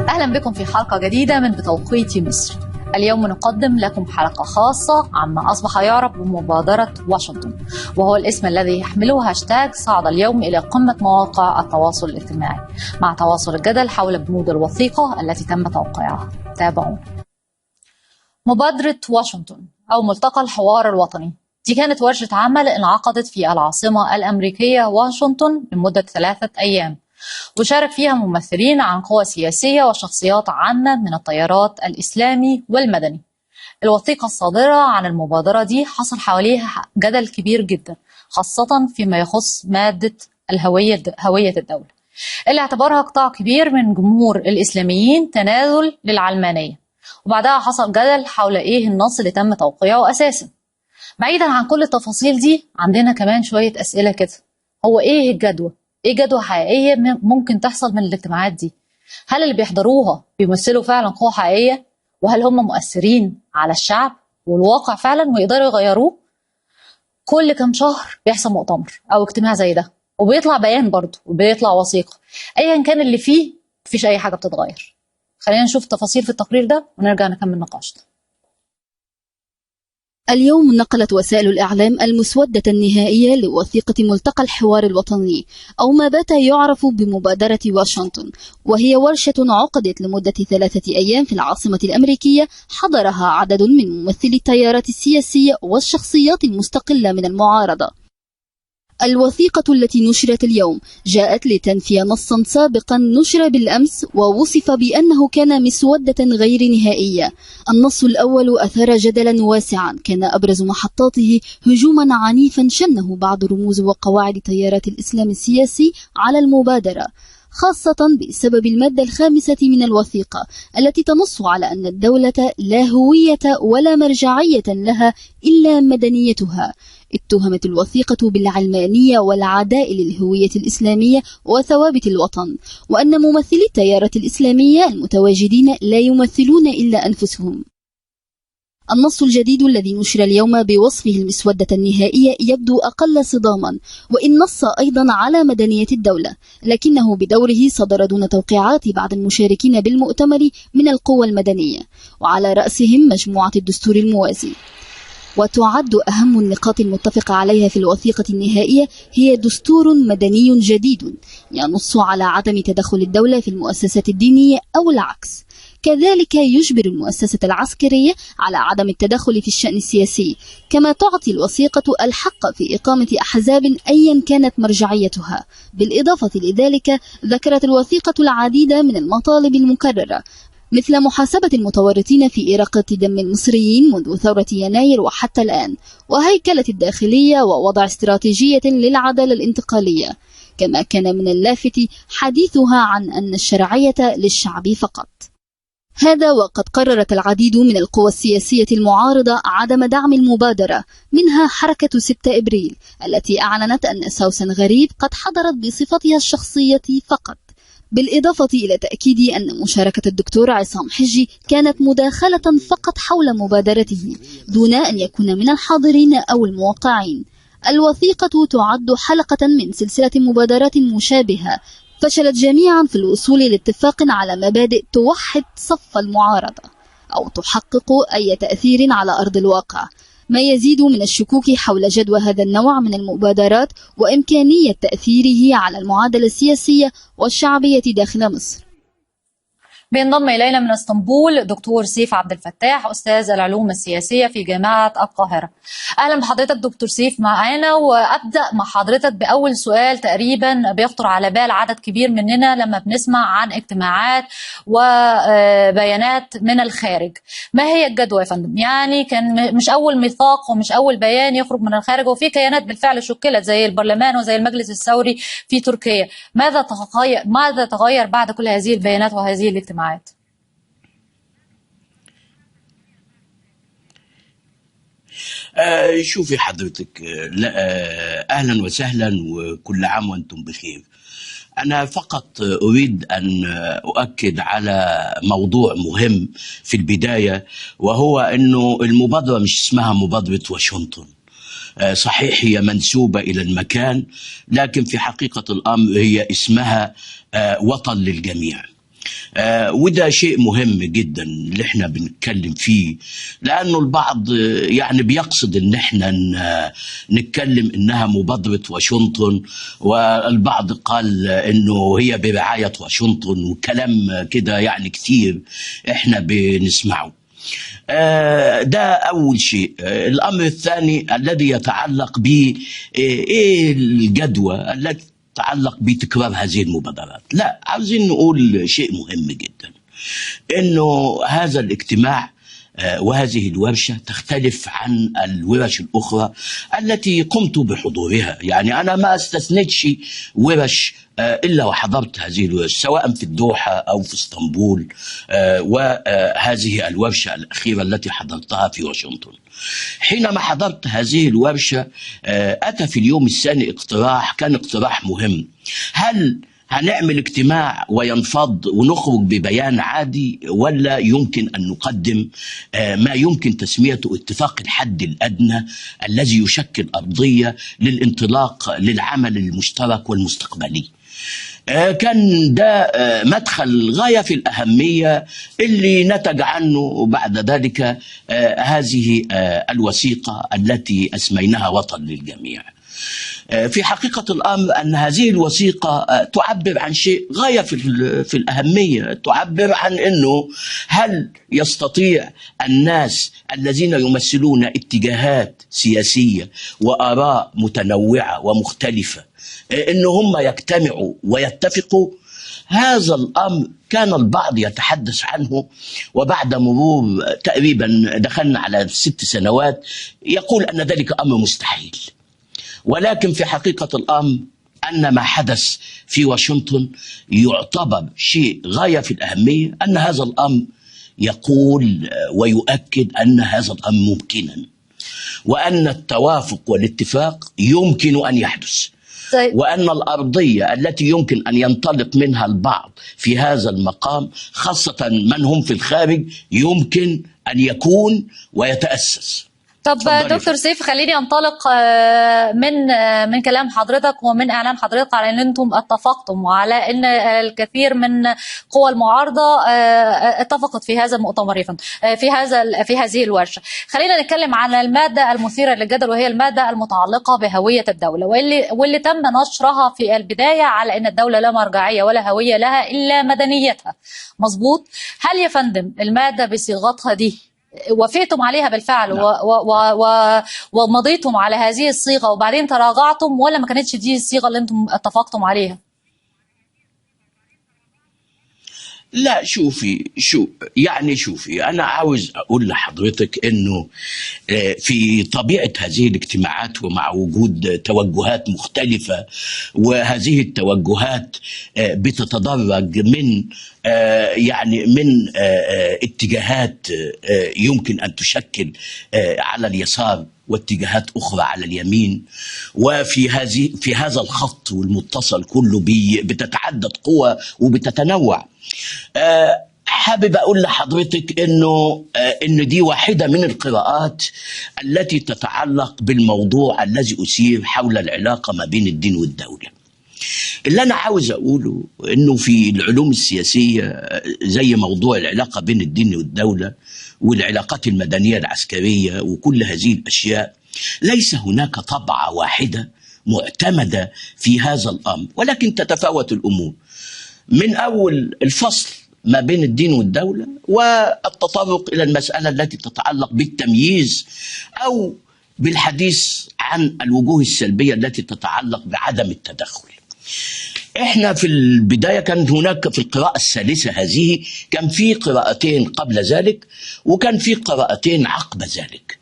أهلا بكم في حلقة جديدة من بتوقيت مصر. اليوم نقدم لكم حلقة خاصة عما أصبح يعرف بمبادرة واشنطن، وهو الاسم الذي يحمله هاشتاج صعد اليوم إلى قمة مواقع التواصل الاجتماعي، مع تواصل الجدل حول بنود الوثيقة التي تم توقيعها. تابعوا. مبادرة واشنطن أو ملتقى الحوار الوطني، دي كانت ورشة عمل انعقدت في العاصمة الأمريكية واشنطن لمدة 3 أيام، وشارك فيها ممثلين عن قوى سياسية وشخصيات عامة من التيارات الإسلامي والمدني. الوثيقة الصادرة عن المبادرة دي حصل حواليها جدل كبير جدا، خاصة فيما يخص مادة هوية الدولة، اللي اعتبرها قطاع كبير من جمهور الإسلاميين تنازل للعلمانية. وبعدها حصل جدل حول إيه النص اللي تم توقيعه أساسا. بعيدا عن كل التفاصيل دي، عندنا كمان شوية أسئلة كده. هو إيه الجدوى؟ ايه جدوى حقيقيه ممكن تحصل من الاجتماعات دي؟ هل اللي بيحضروها بيمثلوا فعلا قوة حقيقيه؟ وهل هم مؤثرين على الشعب والواقع فعلا ويقدروا يغيروه؟ كل كام شهر بيحصل مؤتمر او اجتماع زي ده، وبيطلع بيان برضه وبيطلع وثيقه، ايا كان اللي فيه مفيش اي حاجه بتتغير. خلينا نشوف تفاصيل في التقرير ده ونرجع نكمل نقاشنا. اليوم نقلت وسائل الإعلام المسودة النهائية لوثيقة ملتقى الحوار الوطني، أو ما بات يعرف بمبادرة واشنطن، وهي ورشة عقدت لمدة 3 أيام في العاصمة الأمريكية، حضرها عدد من ممثلي التيارات السياسية والشخصيات المستقلة من المعارضة. الوثيقة التي نشرت اليوم جاءت لتنفي نصا سابقا نشر بالأمس ووصف بأنه كان مسودة غير نهائية. النص الأول أثار جدلا واسعا، كان أبرز محطاته هجوما عنيفا شنه بعض رموز وقواعد تيارات الإسلام السياسي على المبادرة، خاصة بسبب المادة 5 من الوثيقة التي تنص على أن الدولة لا هوية ولا مرجعية لها إلا مدنيتها. اتهمت الوثيقة بالعلمانية والعداء للهوية الإسلامية وثوابت الوطن، وأن ممثلي التيارة الإسلامية المتواجدين لا يمثلون إلا أنفسهم. النص الجديد الذي نشر اليوم بوصفه المسودة النهائية يبدو أقل صداما، وإن نص أيضا على مدنية الدولة، لكنه بدوره صدر دون توقيعات بعض المشاركين بالمؤتمر من القوى المدنية، وعلى رأسهم مجموعة الدستور الموازي. وتعد أهم النقاط المتفق عليها في الوثيقة النهائية هي دستور مدني جديد ينص على عدم تدخل الدولة في المؤسسات الدينية أو العكس. كذلك يجبر المؤسسة العسكرية على عدم التدخل في الشأن السياسي، كما تعطي الوثيقة الحق في إقامة أحزاب أيا كانت مرجعيتها. بالإضافة لذلك ذكرت الوثيقة العديد من المطالب المكررة، مثل محاسبة المتورطين في إراقة دم المصريين منذ ثورة يناير وحتى الآن، وهيكلة الداخلية ووضع استراتيجية للعدالة الانتقالية. كما كان من اللافت حديثها عن أن الشرعية للشعب فقط. هذا وقد قررت العديد من القوى السياسية المعارضة عدم دعم المبادرة، منها حركة 6 إبريل التي أعلنت أن سوسن غريب قد حضرت بصفتها الشخصية فقط، بالإضافة إلى تأكيد أن مشاركة الدكتور عصام حجي كانت مداخلة فقط حول مبادرته دون أن يكون من الحاضرين أو الموقعين. الوثيقة تعد حلقة من سلسلة مبادرات مشابهة فشلت جميعا في الوصول لاتفاق على مبادئ توحد صف المعارضة أو تحقق أي تأثير على أرض الواقع، ما يزيد من الشكوك حول جدوى هذا النوع من المبادرات وإمكانية تأثيره على المعادلة السياسية والشعبية داخل مصر. بينضم إلينا من اسطنبول دكتور سيف عبد الفتاح، أستاذ العلوم السياسية في جامعة القاهرة. أهلا بحضرتك دكتور سيف معانا، وأبدأ مع حضرتك بأول سؤال تقريبا بيخطر على بال عدد كبير مننا لما بنسمع عن اجتماعات وبيانات من الخارج. ما هي الجدوى يا فندم؟ يعني كان مش أول ميثاق ومش أول بيان يخرج من الخارج، وفي كيانات بالفعل شكلت زي البرلمان وزي المجلس الثوري في تركيا. ماذا تغير بعد كل هذه البيانات وهذه الاجتماعات؟ شوفي حضرتك، أهلا وسهلا وكل عام وأنتم بخير. أنا فقط أريد أن أؤكد على موضوع مهم في البداية، وهو أنه المبادرة مش اسمها مبادرة واشنطن. صحيح هي منسوبة إلى المكان، لكن في حقيقة الأمر هي اسمها وطن للجميع. وده شيء مهم جدا اللي احنا بنتكلم فيه، لانه البعض يعني بيقصد ان احنا نتكلم انها مبادرة واشنطن، والبعض قال انه هي برعاية واشنطن، وكلام كده يعني كتير احنا بنسمعه. ده أول شيء. الأمر الثاني الذي يتعلق ب إيه الجدوى التي تتعلق بتكرار هذه المبادرات. لا، عاوزين نقول شيء مهم جدا، إنه هذا الاجتماع وهذه الورشة تختلف عن الورش الأخرى التي قمت بحضورها. يعني أنا ما استثنتش ورش إلا وحضرت هذه الورش، سواء في الدوحة أو في اسطنبول، وهذه الورشة الأخيرة التي حضرتها في واشنطن. حينما حضرت هذه الورشة أتى في اليوم الثاني اقتراح، كان اقتراح مهم: هل هنعمل اجتماع وينفض ونخرج ببيان عادي، ولا يمكن أن نقدم ما يمكن تسميته اتفاق الحد الأدنى الذي يشكل أرضية للانطلاق للعمل المشترك والمستقبلي. كان ده مدخل غاية في الأهمية اللي نتج عنه بعد ذلك هذه الوثيقة التي أسميناها وطن للجميع. في حقيقة الأمر أن هذه الوثيقة تعبر عن شيء غاية في الأهمية، تعبر عن أنه هل يستطيع الناس الذين يمثلون اتجاهات سياسية وآراء متنوعة ومختلفة أن هم يجتمعوا ويتفقوا. هذا الأمر كان البعض يتحدث عنه، وبعد مرور تقريبا دخلنا على 6 سنوات يقول أن ذلك أمر مستحيل. ولكن في حقيقة الأمر أن ما حدث في واشنطن يعتبر شيء غاية في الأهمية، أن هذا الأمر يقول ويؤكد أن هذا الأمر ممكنا، وأن التوافق والاتفاق يمكن أن يحدث، وأن الأرضية التي يمكن أن ينطلق منها البعض في هذا المقام، خاصة من هم في الخارج، يمكن أن يكون ويتأسس. طب دكتور سيف، خليني انطلق من كلام حضرتك ومن اعلان حضرتك على ان انتم اتفقتم، وعلى ان الكثير من قوى المعارضه اتفقت في هذا المؤتمر، في هذه الورشه. خلينا نتكلم عن الماده المثيره للجدل، وهي الماده المتعلقه بهويه الدوله، واللي تم نشرها في البدايه على ان الدوله لا مرجعيه ولا هويه لها الا مدنيتها. مظبوط؟ هل يا فندم الماده بصيغتها دي وافقتم عليها بالفعل ومضيتم على هذه الصيغة وبعدين تراجعتم، ولا ما كانتش دي الصيغة اللي انتم اتفقتم عليها؟ لا، شوفي أنا عاوز أقول لحضرتك إنه في طبيعة هذه الاجتماعات، ومع وجود توجهات مختلفة، وهذه التوجهات بتتدرج من اتجاهات يمكن أن تشكل على اليسار، واتجاهات أخرى على اليمين، في هذا الخط والمتصل كله بتتعدد قوى وبتتنوع. حابب أقول لحضرتك إن دي واحدة من القراءات التي تتعلق بالموضوع الذي أثير حول العلاقة ما بين الدين والدولة. اللي أنا عاوز أقوله إنه في العلوم السياسية، زي موضوع العلاقة بين الدين والدولة والعلاقات المدنية العسكرية وكل هذه الأشياء، ليس هناك طبعة واحدة معتمدة في هذا الأمر، ولكن تتفاوت الأمور من أول الفصل ما بين الدين والدولة، والتطرق إلى المسألة التي تتعلق بالتمييز أو بالحديث عن الوجوه السلبية التي تتعلق بعدم التدخل. احنا في البداية كان هناك في القراءة الثالثة هذه كان في قراءتين قبل ذلك، وكان في قراءتين عقب ذلك.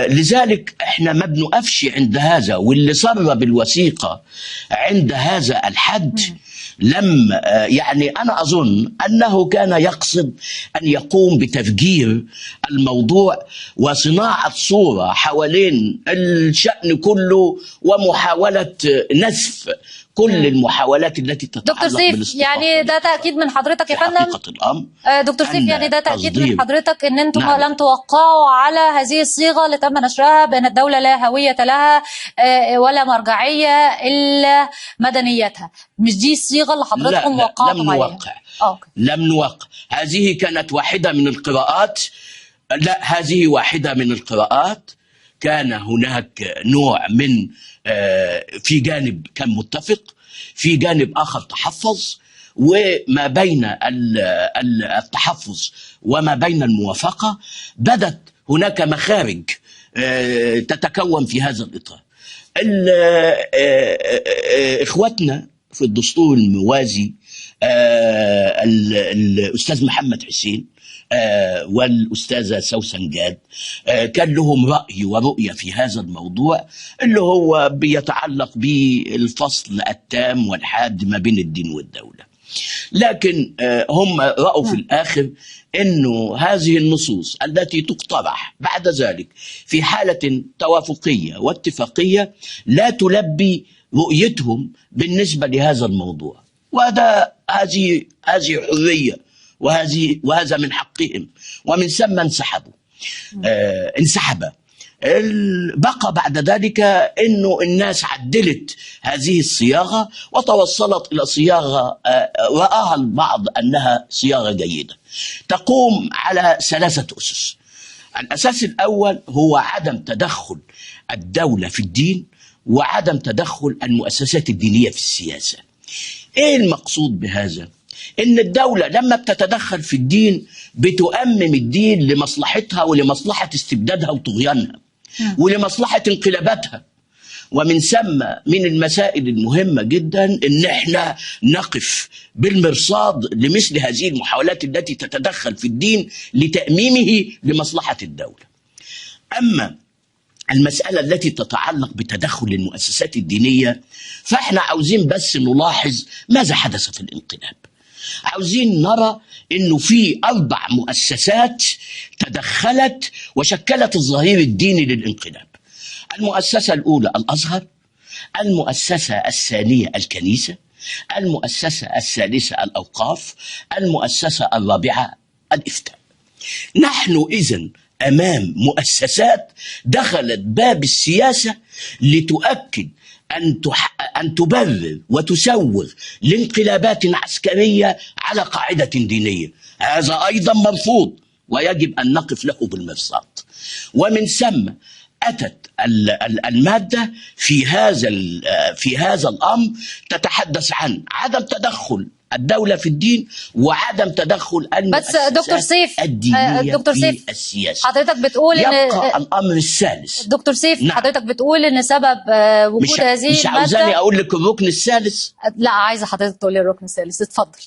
لذلك احنا ما بنقفش عند هذا، واللي صر بالوثيقة عند هذا الحد لم أنا أظن أنه كان يقصد أن يقوم بتفجير الموضوع وصناعة صورة حوالين الشأن كله، ومحاولة نسف كل المحاولات التي دكتور تتعلق سيف، بالاستقرار. يعني ده تأكيد من حضرتك يا فندم؟ حقيقة الأمر دكتور سيف، يعني ده تأكيد من حضرتك ان انتم نعم. لم توقعوا على هذه الصيغة اللي تم نشرها بأن الدولة لا هوية لها ولا مرجعية إلا مدنيتها. مش دي الصيغة اللي حضرتكم وقعتم عليها؟ لم نوقع. هذه كانت واحدة من القراءات. لا، هذه واحدة من القراءات. كان هناك نوع من في جانب كان متفق، في جانب آخر تحفظ، وما بين التحفظ وما بين الموافقة بدت هناك مخارج تتكون في هذا الإطار. إخوتنا في الدستور الموازي الأستاذ محمد حسين والأستاذة سوسن جاد كان لهم رأي ورؤية في هذا الموضوع، اللي هو بيتعلق بالفصل التام والحاد ما بين الدين والدولة. لكن هم رأوا في الآخر أنه هذه النصوص التي تقترح بعد ذلك في حالة توافقية واتفاقية لا تلبي رؤيتهم بالنسبة لهذا الموضوع، هذه حرية وهذا من حقهم، ومن ثم انسحب. بقى بعد ذلك انه الناس عدلت هذه الصياغه وتوصلت الى صياغه راها البعض انها صياغه جيده، تقوم على 3 اسس. الاساس الاول هو عدم تدخل الدوله في الدين وعدم تدخل المؤسسات الدينيه في السياسه. ايه المقصود بهذا؟ ان الدولة لما بتتدخل في الدين بتؤمم الدين لمصلحتها ولمصلحة استبدادها وطغيانها ولمصلحة انقلاباتها. ومن ثم من المسائل المهمة جدا ان احنا نقف بالمرصاد لمثل هذه المحاولات التي تتدخل في الدين لتأميمه لمصلحة الدولة. اما المسألة التي تتعلق بتدخل المؤسسات الدينية، فاحنا عاوزين بس نلاحظ ماذا حدث في الانقلاب. عاوزين نرى انه في 4 مؤسسات تدخلت وشكلت الظهير الديني للانقلاب. المؤسسة الأولى الأزهر، المؤسسة الثانية الكنيسة، المؤسسة الثالثة الأوقاف، المؤسسة الرابعة الإفتاء. نحن إذن أمام مؤسسات دخلت باب السياسة لتؤكد أن تبرر وتسوغ لانقلابات عسكرية على قاعدة دينية. هذا أيضا مرفوض ويجب أن نقف له بالمرصاد. ومن ثم أتت المادة في هذا الأمر تتحدث عن عدم تدخل الدولة في الدين وعدم تدخل المؤسسات الدينية في السياسة. حضرتك بتقول يبقى الأمر الثالث. دكتور سيف، نعم. حضرتك بتقول إن سبب وجود هذه مش عاوزاني أقول لك الركن الثالث؟ لا، عايزة حضرتك تقول لي الركن الثالث، اتفضل.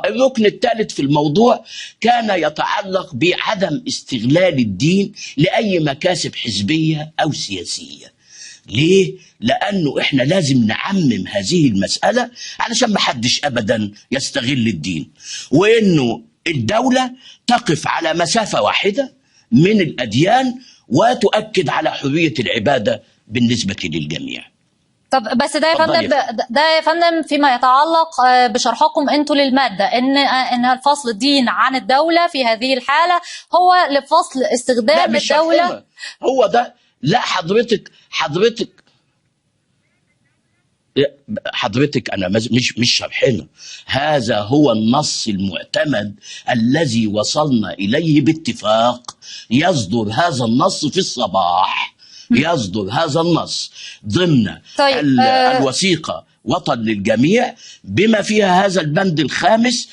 الركن الثالث في الموضوع كان يتعلق بعدم استغلال الدين لأي مكاسب حزبية أو سياسية. ليه؟ لأنه إحنا لازم نعمم هذه المسألة علشان ما حدش أبدا يستغل الدين، وإنه الدولة تقف على مسافة واحدة من الأديان وتؤكد على حرية العبادة بالنسبة للجميع. طب بس ده يا فندم فيما يتعلق بشرحكم انتوا للماده ان الفصل الدين عن الدوله في هذه الحاله هو لفصل استخدام الدوله. هو ده. لا، حضرتك انا مش شرحنا. هذا هو النص المعتمد الذي وصلنا اليه باتفاق. يصدر هذا النص في الصباح، يصدر هذا النص ضمن الوثيقة وطن للجميع بما فيها هذا البند الخامس.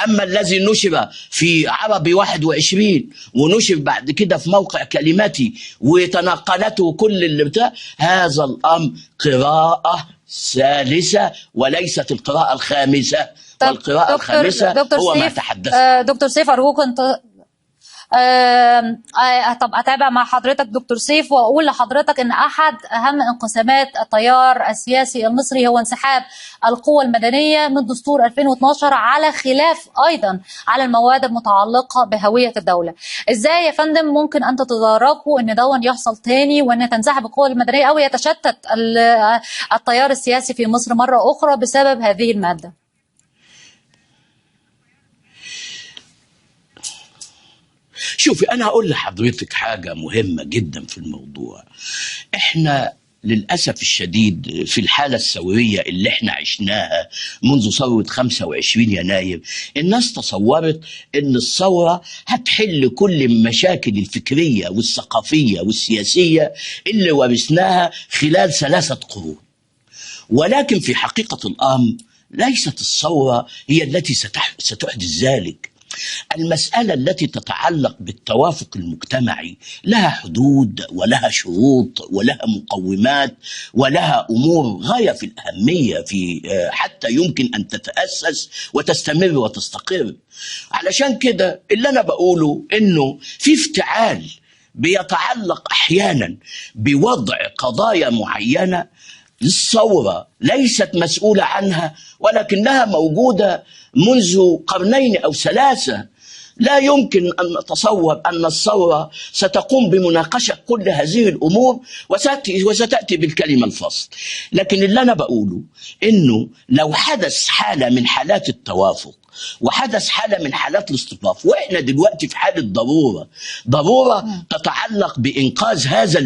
أما الذي نشر في عربي 21 ونشر بعد كده في موقع كلمتي وتنقلته كل اللي بتاع، هذا الأمر قراءة ثالثة وليست القراءة الخامسة. والقراءة الخامسة هو ما تحدث. دكتور سيف، أرجوك طب أتابع مع حضرتك دكتور سيف وأقول لحضرتك أن أحد أهم انقسامات التيار السياسي المصري هو انسحاب القوى المدنية من دستور 2012 على خلاف أيضا على المواد المتعلقة بهوية الدولة. إزاي يا فندم ممكن أن تتداركوا أن دون يحصل تاني وأن تنسحب القوى المدنية أو يتشتت التيار السياسي في مصر مرة أخرى بسبب هذه المادة؟ شوفي، أنا هقول لحضرتك حاجة مهمة جدا في الموضوع. إحنا للأسف الشديد في الحالة الثورية اللي إحنا عشناها منذ ثورة 25 يناير، الناس تصورت إن الثورة هتحل كل المشاكل الفكرية والثقافية والسياسية اللي ورثناها خلال 3 قرون. ولكن في حقيقة الأمر ليست الثورة هي التي ستحدث ذلك. المسألة التي تتعلق بالتوافق المجتمعي لها حدود ولها شروط ولها مقومات ولها أمور غاية في الأهمية في حتى يمكن أن تتأسس وتستمر وتستقر. علشان كده اللي أنا بقوله إنه في افتعال بيتعلق أحيانا بوضع قضايا معينة الثورة ليست مسؤولة عنها، ولكنها موجودة منذ 2 أو 3. لا يمكن أن نتصور أن الثورة ستقوم بمناقشة كل هذه الأمور وستأتي بالكلمة الفصل. لكن اللي أنا بقوله إنه لو حدث حالة من حالات التوافق وحدث حالة من حالات الاصطفاف، وإحنا دلوقتي في حالة ضرورة تتعلق بإنقاذ هذا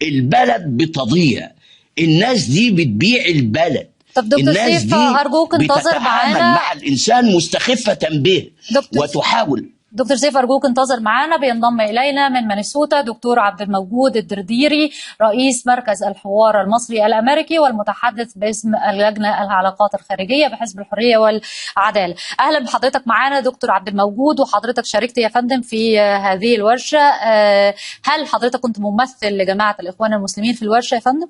البلد بتضيع. الناس دي بتبيع البلد. طب دكتور سيف أرجوك انتظر معانا. مع الإنسان مستخفة به وتحاول. دكتور سيف أرجوك انتظر معانا. بينضم إلينا من مينيسوتا دكتور عبد الموجود الدرديري، رئيس مركز الحوار المصري الأمريكي والمتحدث باسم اللجنة العلاقات الخارجية بحزب الحرية والعدالة. أهلا بحضرتك معانا دكتور عبد الموجود، وحضرتك شاركت يا فندم في هذه الورشة. هل حضرتك كنت ممثل لجماعة الإخوان المسلمين في الورشة يا فندم؟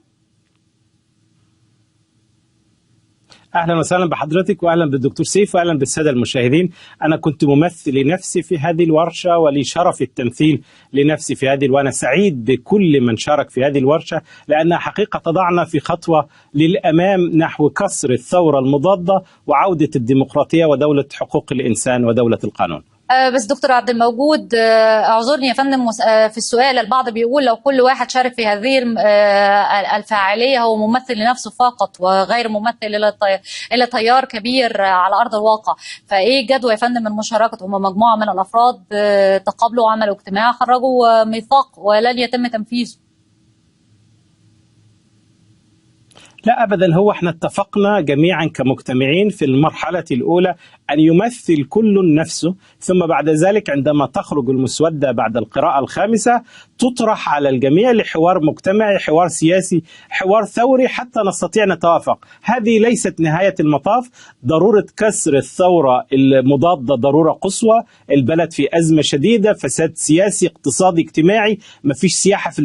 أهلا وسهلا بحضرتك وأهلا بالدكتور سيف وأهلا بالسادة المشاهدين. أنا كنت ممثل لنفسي في هذه الورشة ولي شرف التمثيل لنفسي في هذه، وأنا سعيد بكل من شارك في هذه الورشة لأنها حقيقة تضعنا في خطوة للأمام نحو كسر الثورة المضادة وعودة الديمقراطية ودولة حقوق الإنسان ودولة القانون. بس دكتور عبد الموجود اعذرني يا فندم في السؤال، البعض بيقول لو كل واحد شارك في هذه الفاعلية هو ممثل لنفسه فقط وغير ممثل إلى تيار كبير على أرض الواقع، فإيه جدوى يا فندم من مشاركة؟ هم مجموعة من الأفراد تقابلوا وعملوا اجتماع خرجوا ميثاق ولن يتم تنفيذه. لا أبدا، هو احنا اتفقنا جميعا كمجتمعين في المرحلة الأولى أن يمثل كل نفسه، ثم بعد ذلك عندما تخرج المسودة بعد القراءة الخامسة تطرح على الجميع لحوار مجتمعي، حوار سياسي، حوار ثوري حتى نستطيع نتوافق. هذه ليست نهاية المطاف. ضرورة كسر الثورة المضادة ضرورة قصوى. البلد في أزمة شديدة، فساد سياسي اقتصادي اجتماعي، مفيش سياحة في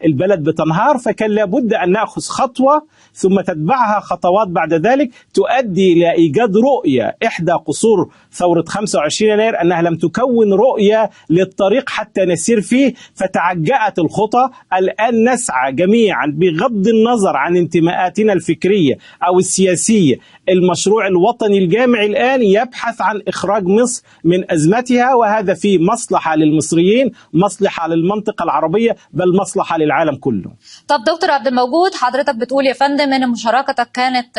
البلد بتنهار، فكان لابد أن نأخذ خطوة ثم تتبعها خطوات بعد ذلك تؤدي إلى إيجاد رؤية. إحدى قصور ثورة 25 يناير أنها لم تكون رؤية للطريق حتى نسير فيه، فتعجأت الخطى. الآن نسعى جميعا بغض النظر عن انتماءاتنا الفكرية أو السياسية. المشروع الوطني الجامع الآن يبحث عن إخراج مصر من أزمتها، وهذا فيه مصلحة للمصريين، مصلحة للمنطقة العربية، بل مصلحة للعالم كله. طب دكتور عبد الموجود، حضرتك بتقول يا فندم ان مشاركتك كانت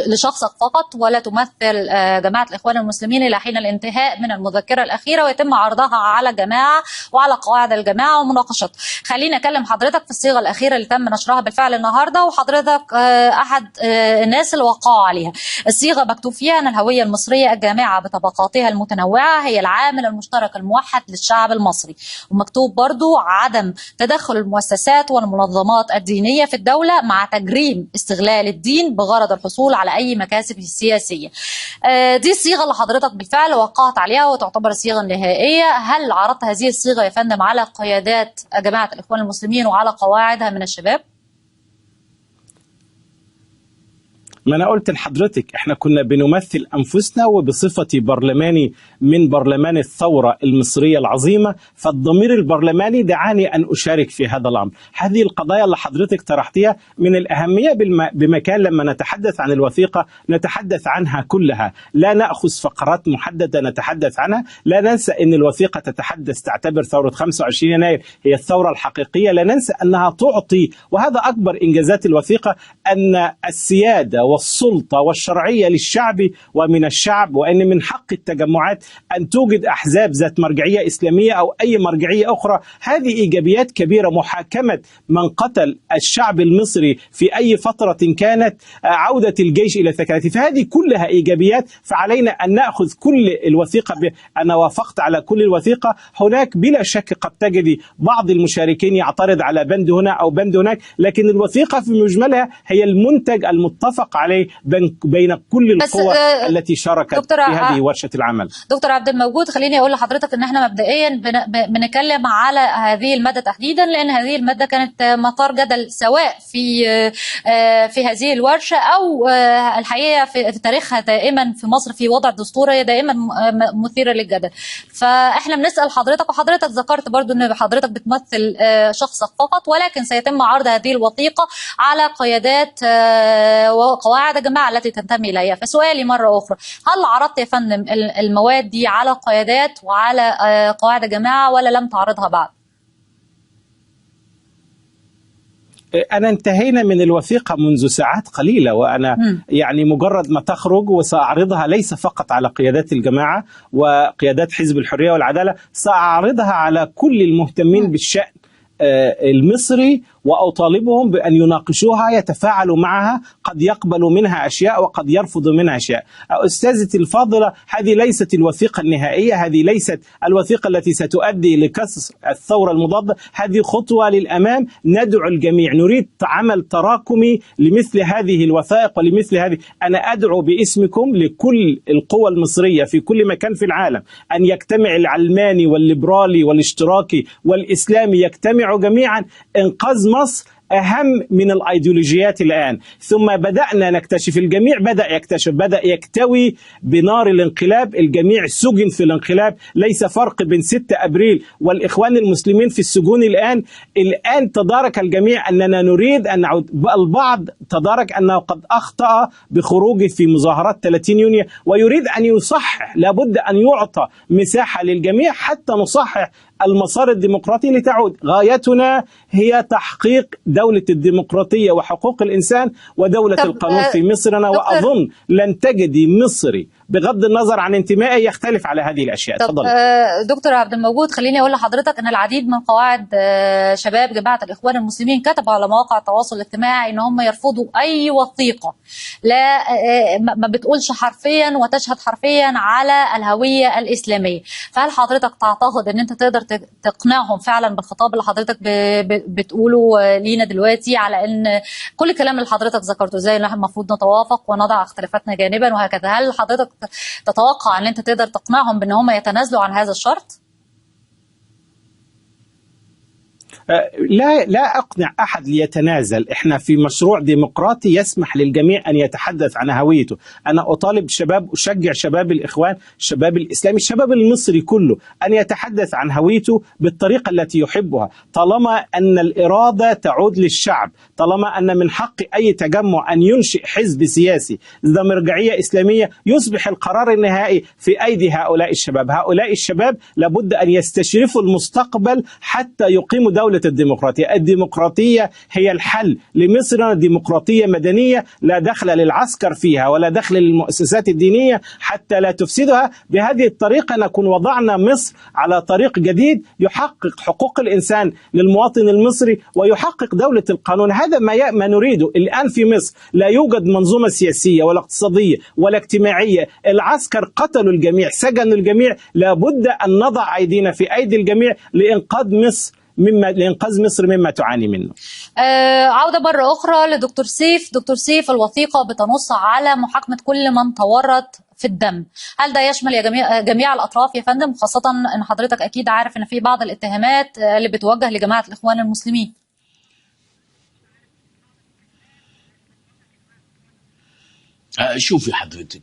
لشخصك فقط ولا تمثل جماعة الإخوان المسلمين إلى حين الانتهاء من المذكرة الأخيرة ويتم عرضها على جماعة وعلى قواعد الجماعة ومناقشة. خليني أكلم حضرتك في الصيغة الأخيرة اللي تم نشرها بالفعل النهاردة، وحضرتك أحد الناس اللي وقعوا عليها. الصيغة مكتوب فيها أن الهوية المصرية الجامعة بطبقاتها المتنوعة هي العامل المشترك الموحد للشعب المصري، ومكتوب برضو عدم تدخل المؤسسات والمنظمات الدينية في الدولة مع تجريم استغلال الدين بغرض الحصول على أي مكاسب سياسية. دي الصيغة اللي حضرتك بالفعل وقعت عليها وتعتبر الصيغة النهائية. هل عرضت هذه الصيغة يا فندم على قيادات جماعة الإخوان المسلمين وعلى قواعدها من الشباب؟ ما أنا قلت لحضرتك إحنا كنا بنمثل أنفسنا، وبصفتي برلماني من برلمان الثورة المصرية العظيمة، فالضمير البرلماني دعاني أن أشارك في هذا الأمر. هذه القضايا اللي حضرتك طرحتيها من الأهمية بمكان لما نتحدث عن الوثيقة نتحدث عنها كلها، لا نأخذ فقرات محددة نتحدث عنها. لا ننسى أن الوثيقة تعتبر ثورة 25 يناير هي الثورة الحقيقية. لا ننسى أنها تعطي، وهذا أكبر إنجازات الوثيقة، أن السيادة والسلطة والشرعية للشعب ومن الشعب، وأن من حق التجمعات أن توجد أحزاب ذات مرجعية إسلامية أو أي مرجعية أخرى. هذه إيجابيات كبيرة. محاكمة من قتل الشعب المصري في أي فترة كانت، عودة الجيش إلى ثكنته، فهذه كلها إيجابيات. فعلينا أن نأخذ كل الوثيقة. أنا وافقت على كل الوثيقة. هناك بلا شك قد تجد بعض المشاركين يعترض على بند هنا أو بند هناك، لكن الوثيقة في مجملها هي المنتج المتفق عليه بين كل القوى التي شاركت في هذه ورشة العمل. دكتور عبد الموجود، خليني أقول لحضرتك أن احنا مبدئيا بنتكلم على هذه المادة تحديدا، لأن هذه المادة كانت مثار جدل سواء في هذه الورشة أو الحقيقة في تاريخها دائما في مصر في وضع الدستور، هي دائما مثيرة للجدل. فاحنا بنسأل حضرتك، وحضرتك ذكرت برضو أن حضرتك بتمثل شخصك فقط، ولكن سيتم عرض هذه الوثيقة على قيادات وقواعد الجماعة التي تنتمي إليها. فسؤالي مرة أخرى، هل عرضت يا فندم المواد دي على قيادات وعلى قواعد الجماعة ولا لم تعرضها بعد؟ أنا انتهينا من الوثيقة منذ ساعات قليلة، وأنا يعني مجرد ما تخرج وسأعرضها ليس فقط على قيادات الجماعة وقيادات حزب الحرية والعدالة، سأعرضها على كل المهتمين بالشأن المصري، وأطالبهم بأن يناقشوها، يتفاعلوا معها، قد يقبلوا منها أشياء وقد يرفضوا منها أشياء. أستاذتي الفاضلة، هذه ليست الوثيقة النهائية، هذه ليست الوثيقة التي ستؤدي لكسر الثورة المضادة، هذه خطوة للأمام. ندعو الجميع، نريد عمل تراكمي لمثل هذه الوثائق ولمثل هذه. أنا أدعو باسمكم لكل القوى المصرية في كل مكان في العالم أن يجتمع العلماني والليبرالي والاشتراكي والإسلامي، يجتمعوا جميعا. إنقاذ مصر أهم من الأيديولوجيات الآن. ثم بدأنا نكتشف، الجميع بدأ يكتشف، بدأ يكتوي بنار الانقلاب. الجميع سجن في الانقلاب، ليس فرق بين 6 أبريل والإخوان المسلمين في السجون الآن تدارك الجميع أننا نريد أن نعود. البعض تدارك أنه قد أخطأ بخروجه في مظاهرات 30 يونيو ويريد أن يصحح. لابد أن يعطى مساحة للجميع حتى نصحح المسار الديمقراطي لتعود. غايتنا هي تحقيق دولة الديمقراطية وحقوق الإنسان ودولة القانون في مصرنا، وأظن لن تجدي مصري بغض النظر عن انتمائه يختلف على هذه الأشياء. تفضل. دكتور عبد الموجود، خليني أقول لحضرتك أن العديد من قواعد شباب جماعة الإخوان المسلمين كتبوا على مواقع التواصل الاجتماعي أن هم يرفضوا أي وثيقة لا ما بتقولش حرفيا وتشهد حرفيا على الهوية الإسلامية. فهل حضرتك تعتقد أن أنت تقدر تقنعهم فعلا بالخطاب اللي حضرتك بتقوله لينا دلوقتي، على أن كل الكلام اللي حضرتك ذكرته زي اللي المفروض نتوافق ونضع اختلافاتنا جانبا وهكذا؟ هل حضرتك تتوقع أن أنت تقدر تقنعهم بأن هم يتنازلوا عن هذا الشرط؟ لا أقنع أحد ليتنازل. إحنا في مشروع ديمقراطي يسمح للجميع أن يتحدث عن هويته. أنا أطالب شباب، أشجع شباب الإخوان، شباب الإسلامي، الشباب المصري كله أن يتحدث عن هويته بالطريقة التي يحبها، طالما أن الإرادة تعود للشعب، طالما أن من حق أي تجمع أن ينشئ حزب سياسي ذا مرجعية إسلامية، يصبح القرار النهائي في أيدي هؤلاء الشباب. هؤلاء الشباب لابد أن يستشرفوا المستقبل حتى يقيموا دولة الديمقراطية. الديمقراطية هي الحل لمصر، ديمقراطية مدنية لا دخل للعسكر فيها ولا دخل للمؤسسات الدينية حتى لا تفسدها. بهذه الطريقة نكون وضعنا مصر على طريق جديد يحقق حقوق الإنسان للمواطن المصري ويحقق دولة القانون. هذا ما نريده الآن في مصر. لا يوجد منظومة سياسية ولا اقتصادية ولا اجتماعية. العسكر قتلوا الجميع، سجنوا الجميع. لابد أن نضع أيدينا في أيدي الجميع لإنقاذ مصر مما تعاني منه. عودة مرة أخرى لدكتور سيف. دكتور سيف، الوثيقة بتنص على محاكمة كل من تورط في الدم. هل ده يشمل يا جميع الأطراف يا فندم، خاصة أن حضرتك أكيد عارف أن في بعض الاتهامات اللي بتوجه لجماعة الإخوان المسلمين؟ شوفي حضرتك،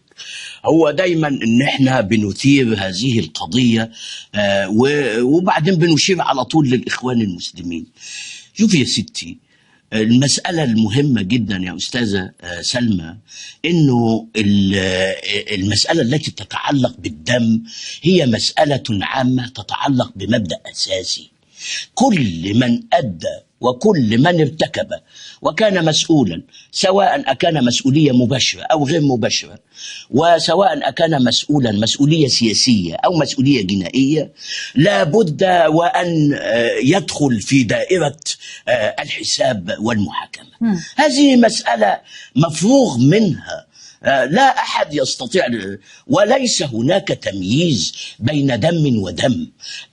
هو دايما ان احنا بنثير هذه القضية وبعدين بنشير على طول للإخوان المسلمين. شوفي يا ستي، المسألة المهمة جدا يا أستاذة سلمى إنه المسألة التي تتعلق بالدم هي مسألة عامة تتعلق بمبدأ أساسي. كل من أدى وكل من ارتكب وكان مسؤولا، سواء أكان مسؤولية مباشرة أو غير مباشرة، وسواء أكان مسؤولا مسؤولية سياسية أو مسؤولية جنائية، لا بد وأن يدخل في دائرة الحساب والمحاكمة. هذه مسألة مفروغ منها، لا أحد يستطيع، وليس هناك تمييز بين دم ودم.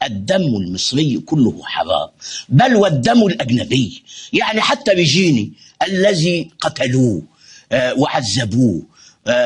الدم المصري كله حرام، بل والدم الأجنبي، يعني حتى ريجيني الذي قتلوه وعذبوه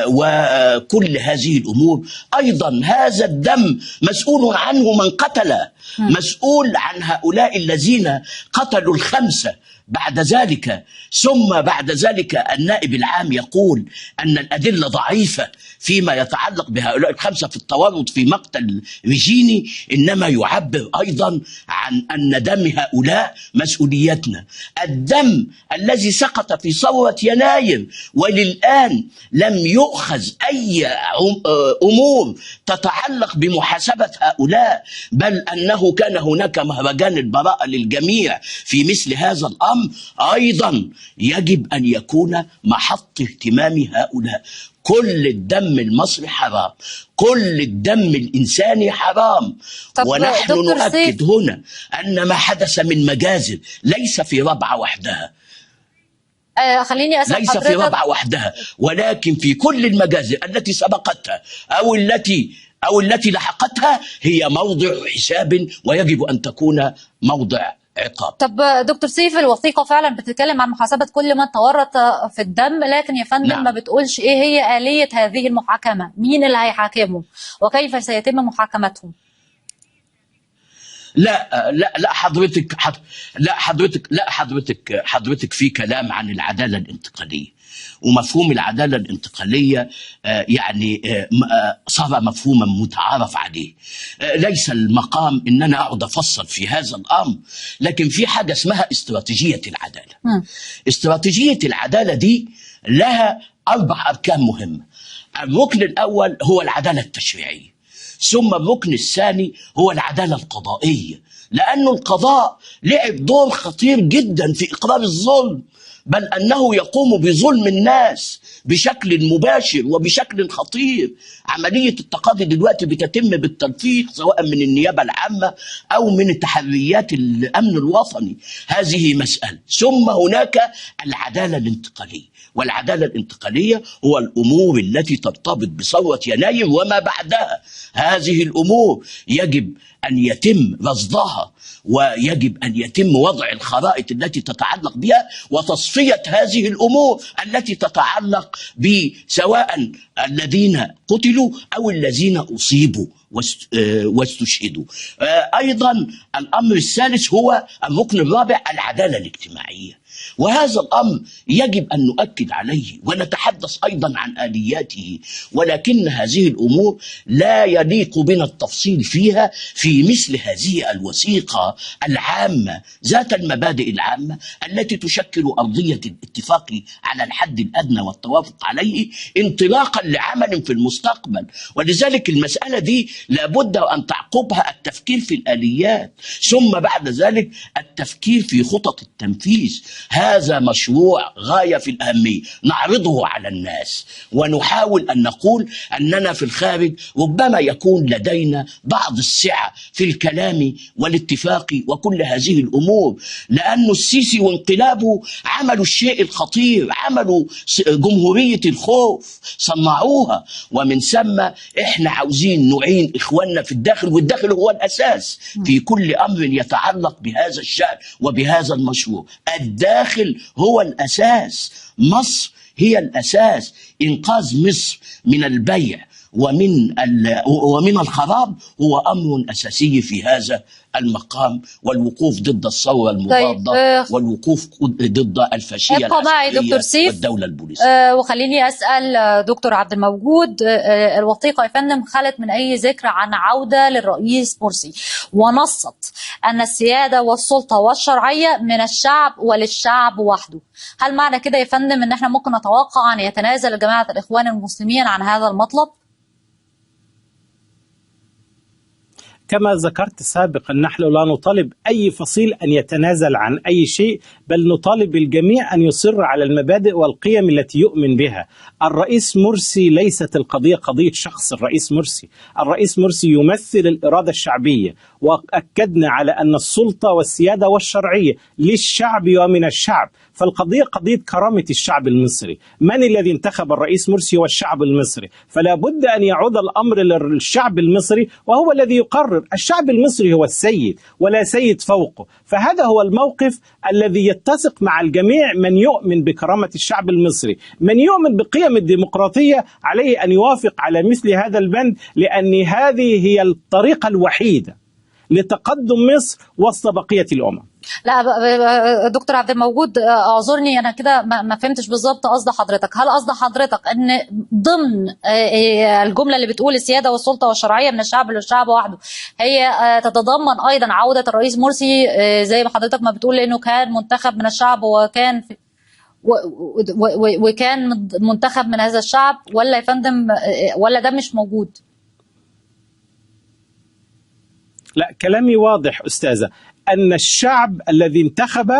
وكل هذه الأمور، أيضا هذا الدم مسؤول عنه من قتله، مسؤول عن هؤلاء الذين قتلوا الخمسة بعد ذلك. ثم بعد ذلك النائب العام يقول أن الأدلة ضعيفة فيما يتعلق بهؤلاء الخمسة في التورط في مقتل ريجيني، إنما يعبر أيضا عن أن دم هؤلاء مسؤوليتنا. الدم الذي سقط في ثورة يناير وللآن لم يؤخذ أي أمور تتعلق بمحاسبة هؤلاء، بل أنه كان هناك مهرجان البراءة للجميع في مثل هذا الأمر، أيضا يجب أن يكون محط اهتمام هؤلاء. كل الدم المصري حرام، كل الدم الإنساني حرام. ونحن نؤكد هنا أن ما حدث من مجازر ليس في ربعة وحدها، خليني أسأل ليس في ربعة وحدها، ولكن في كل المجازر التي سبقتها أو التي لحقتها هي موضع حساب، ويجب أن تكون موضع عقاب. طب دكتور سيف، الوثيقة فعلا بتتكلم عن محاسبة كل من تورط في الدم، لكن يا فندم نعم، ما بتقولش ايه هي آلية هذه المحاكمة، مين اللي هيحاكمهم وكيف سيتم محاكمتهم؟ لا حضرتك في كلام عن العدالة الانتقالية، ومفهوم العدالة الانتقالية يعني صار مفهوما متعارف عليه. ليس المقام ان انا اقعد افصل في هذا الامر، لكن في حاجة اسمها استراتيجية العدالة. استراتيجية العدالة دي لها 4 أركان مهمة. الركن الأول هو العدالة التشريعية، ثم الركن الثاني هو العدالة القضائية، لأن القضاء لعب دور خطير جدا في إقرار الظلم، بل أنه يقوم بظلم الناس بشكل مباشر وبشكل خطير. عملية التقاضي دلوقتي بتتم بالتنسيق سواء من النيابة العامة أو من تحريات الأمن الوطني، هذه مسألة. ثم هناك العدالة الانتقالية، والعدالة الانتقالية هو الأمور التي ترتبط بثورة يناير وما بعدها. هذه الأمور يجب أن يتم رصدها، ويجب أن يتم وضع الخرائط التي تتعلق بها وتصفية هذه الأمور التي تتعلق بسواء الذين قتلوا أو الذين أصيبوا واستشهدوا. أيضا الأمر الثالث هو الركن الرابع، العدالة الاجتماعية، وهذا الأمر يجب أن نؤكد عليه ونتحدث أيضا عن آلياته، ولكن هذه الأمور لا يليق بنا التفصيل فيها في مثل هذه الوثيقة العامة ذات المبادئ العامة التي تشكل أرضية الاتفاق على الحد الأدنى والتوافق عليه انطلاقا لعمل في المستقبل. ولذلك المسألة دي لابد أن تعقبها التفكير في الآليات، ثم بعد ذلك التفكير في خطط التنفيذ. هذا مشروع غاية في الأهمية نعرضه على الناس، ونحاول أن نقول أننا في الخارج ربما يكون لدينا بعض السعة في الكلام والاتفاق وكل هذه الأمور، لأن السيسي وانقلابه عملوا الشيء الخطير، عملوا جمهورية الخوف، صنعوها، ومن ثم إحنا عاوزين نعين إخواننا في الداخل، والداخل هو الأساس في كل أمر يتعلق بهذا الشأن وبهذا المشروع. الداخل هو الأساس، مصر هي الأساس. إنقاذ مصر من البيع ومن الخراب هو أمر أساسي في هذا المقام، والوقوف ضد الثورة المضادة والوقوف ضد الفاشية العسكرية والدولة البوليسية. وخليني أسأل دكتور عبد الموجود، الوثيقة يا فندم خلت من أي ذكر عن عودة للرئيس مرسي، ونصت أن السيادة والسلطة والشرعية من الشعب وللشعب وحده. هل معنى كده يا فندم أن احنا ممكن نتوقع أن يتنازل جماعة الإخوان المسلمين عن هذا المطلب؟ كما ذكرت سابقا، نحن لا نطالب أي فصيل أن يتنازل عن أي شيء، بل نطالب الجميع أن يصر على المبادئ والقيم التي يؤمن بها. الرئيس مرسي ليست القضية قضية شخص الرئيس مرسي. الرئيس مرسي يمثل الإرادة الشعبية، وأكدنا على أن السلطة والسيادة والشرعية للشعب ومن الشعب. فالقضية قضية كرامة الشعب المصري. من الذي انتخب الرئيس مرسي؟ والشعب المصري. فلا بد أن يعود الأمر للشعب المصري، وهو الذي يقرر. الشعب المصري هو السيد ولا سيد فوقه. فهذا هو الموقف الذي يتسق مع الجميع. من يؤمن بكرامة الشعب المصري، من يؤمن بقيم الديمقراطية، عليه أن يوافق على مثل هذا البند، لأن هذه هي الطريقة الوحيدة لتقدم مصر وسط بقية الأمم. لا دكتور عبد الموجود، اعذرني انا كده ما فهمتش بالظبط قصد حضرتك. هل قصد حضرتك ان ضمن الجمله اللي بتقول السياده والسلطه والشرعيه من الشعب للشعب وحده هي تتضمن ايضا عوده الرئيس مرسي زي ما حضرتك ما بتقول، لانه كان منتخب من الشعب وكان منتخب من هذا الشعب، ولا يا فندم ولا ده مش موجود؟ لا، كلامي واضح أستاذة، أن الشعب الذي انتخب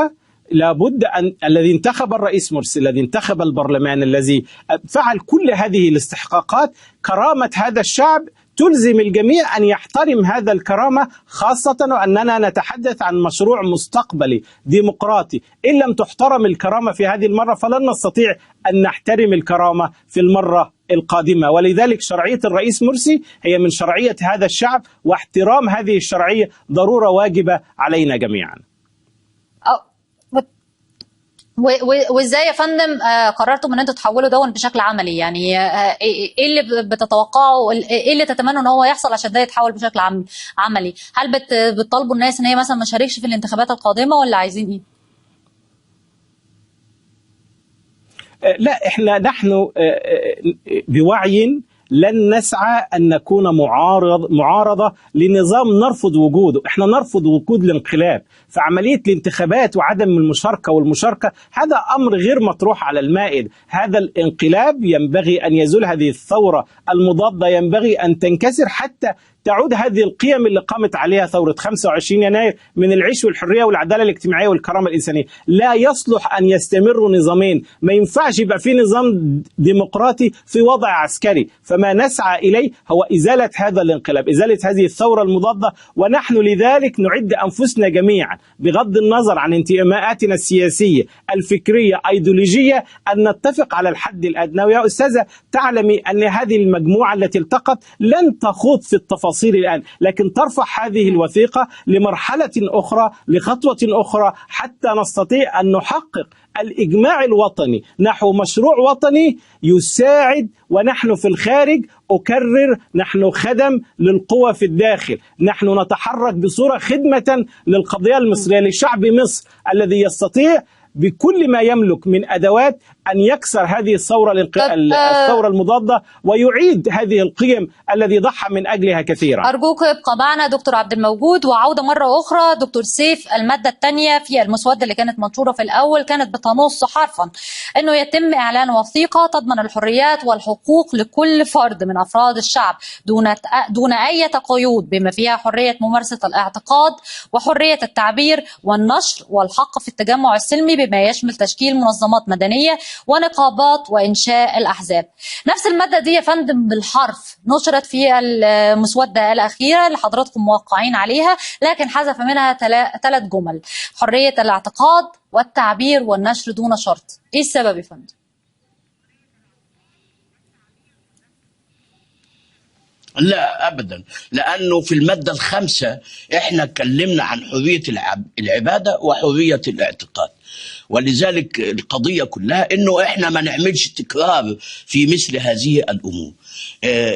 لابد أن الذي انتخب الرئيس مرسي، الذي انتخب البرلمان، الذي فعل كل هذه الاستحقاقات، كرامة هذا الشعب تلزم الجميع أن يحترم هذا الكرامة، خاصة وأننا نتحدث عن مشروع مستقبلي ديمقراطي. إن لم تحترم الكرامة في هذه المرة فلن نستطيع أن نحترم الكرامة في المرة القادمة. ولذلك شرعية الرئيس مرسي هي من شرعية هذا الشعب، واحترام هذه الشرعية ضرورة واجبة علينا جميعا. وازاي يا فندم قررتم ان انتوا تحولوا دون بشكل عملي؟ يعني ايه اللي بتتوقعوا، ايه اللي تتمنوا ان هو يحصل عشان ده يتحول بشكل عملي؟ هل بتطالبوا الناس ان هي مثلا ما تشاركش في الانتخابات القادمه، ولا عايزين ايه؟ لا، نحن بوعي لن نسعى أن نكون معارضة لنظام نرفض وجوده. احنا نرفض وجود الانقلاب، فعملية الانتخابات وعدم المشاركة والمشاركة هذا أمر غير مطروح على المائد. هذا الانقلاب ينبغي أن يزول، هذه الثورة المضادة ينبغي أن تنكسر حتى تعود هذه القيم اللي قامت عليها ثورة 25 يناير من العيش والحرية والعدالة الاجتماعية والكرامة الإنسانية. لا يصلح أن يستمروا نظامين، ما ينفعش يبقى في نظام ديمقراطي في وضع عسكري. فما نسعى إليه هو إزالة هذا الانقلاب، إزالة هذه الثورة المضادة. ونحن لذلك نعد أنفسنا جميعا بغض النظر عن انتماءاتنا السياسية الفكرية أيديولوجية أن نتفق على الحد الأدنى. ويا أستاذة تعلمي أن هذه المجموعة التي التقت لن تخوض في التفاصيل الآن، لكن ترفع هذه الوثيقة لمرحلة أخرى، لخطوة أخرى، حتى نستطيع أن نحقق الإجماع الوطني نحو مشروع وطني يساعد. ونحن في الخارج أكرر، نحن خدم للقوى في الداخل، نحن نتحرك بصورة خدمة للقضية المصرية، لشعب مصر الذي يستطيع بكل ما يملك من أدوات أن يكسر هذه الثورة المضادة ويعيد هذه القيم الذي ضحى من أجلها كثيرا. أرجوك ابقى معنا دكتور عبد الموجود. وعودة مرة أخرى دكتور سيف، المادة الثانية في المسودة اللي كانت منشورة في الأول كانت بتنص حرفا أنه يتم إعلان وثيقة تضمن الحريات والحقوق لكل فرد من أفراد الشعب دون أي قيود، بما فيها حرية ممارسة الاعتقاد وحرية التعبير والنشر والحق في التجمع السلمي، بما يشمل تشكيل منظمات مدنية ونقابات وإنشاء الأحزاب. نفس المادة دي يا فندم بالحرف نشرت في المسودة الأخيرة اللي حضراتكم موقعين عليها، لكن حذف منها 3 جمل: حرية الاعتقاد والتعبير والنشر دون شرط. إيه السبب يا فندم؟ لا أبدا، لأنه في المادة 5 إحنا اتكلمنا عن حرية العبادة وحرية الاعتقاد، ولذلك القضية كلها إنه إحنا ما نعملش تكرار في مثل هذه الأمور.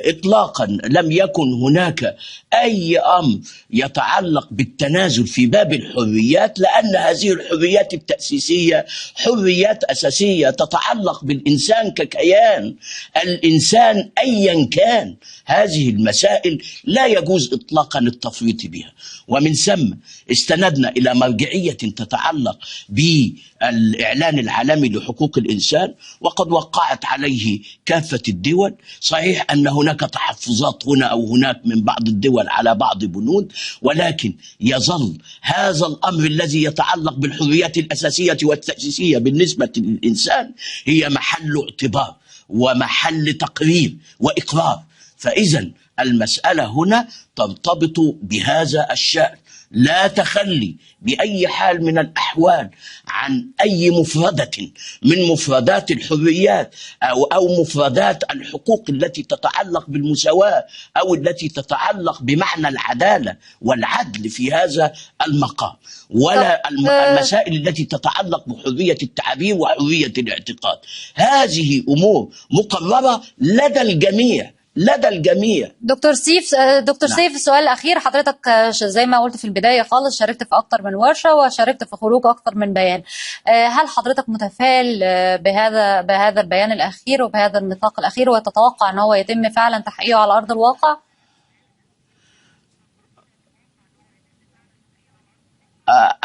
إطلاقا لم يكن هناك أي أمر يتعلق بالتنازل في باب الحريات، لأن هذه الحريات التأسيسية حريات أساسية تتعلق بالإنسان ككيان. الإنسان أيا كان، هذه المسائل لا يجوز إطلاقا التفريط بها. ومن ثم استندنا إلى مرجعية تتعلق بالإعلان العالمي لحقوق الإنسان، وقد وقعت عليه كافة الدول. صحيح أن هناك تحفظات هنا أو هناك من بعض الدول على بعض بنود، ولكن يظل هذا الأمر الذي يتعلق بالحريات الأساسية والتأسيسية بالنسبة للإنسان هي محل اعتبار ومحل تقرير وإقرار. فإذا المسألة هنا ترتبط بهذا الشأن، لا تخلي بأي حال من الأحوال عن أي مفردة من مفردات الحريات أو مفردات الحقوق التي تتعلق بالمساواة أو التي تتعلق بمعنى العدالة والعدل في هذا المقام، ولا المسائل التي تتعلق بحرية التعبير وحرية الاعتقاد. هذه أمور مقررة لدى الجميع. دكتور سيف، السؤال الأخير، حضرتك زي ما قلت في البداية خالص شاركت في أكتر من ورشة وشاركت في خروج أكتر من بيان. هل حضرتك متفائل بهذا البيان الأخير وبهذا النطاق الأخير، وتتوقع أن هو يتم فعلا تحقيقه على أرض الواقع؟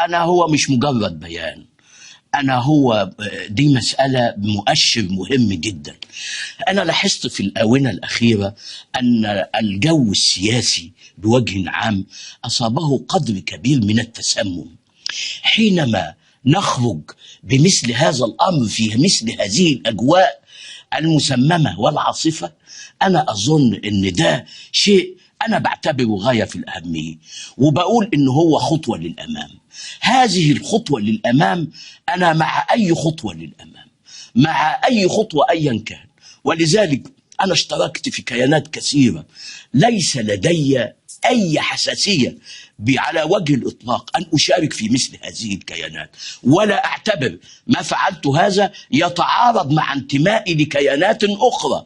أنا هو مش مجرد بيان، دي مسألة مؤشر مهم جدا. أنا لاحظت في الآونة الأخيرة أن الجو السياسي بوجه عام أصابه قدر كبير من التسمم. حينما نخرج بمثل هذا الأمر في مثل هذه الأجواء المسممة والعاصفة، أنا أظن أن ده شيء أنا بعتبره غاية في الأهمية، وبقول إنه هو خطوة للأمام. هذه الخطوة للأمام، أنا مع أي خطوة للأمام، مع أي خطوة أيا كان. ولذلك أنا اشتركت في كيانات كثيرة، ليس لدي أي حساسية على وجه الإطلاق أن أشارك في مثل هذه الكيانات، ولا أعتبر ما فعلت هذا يتعارض مع انتمائي لكيانات أخرى.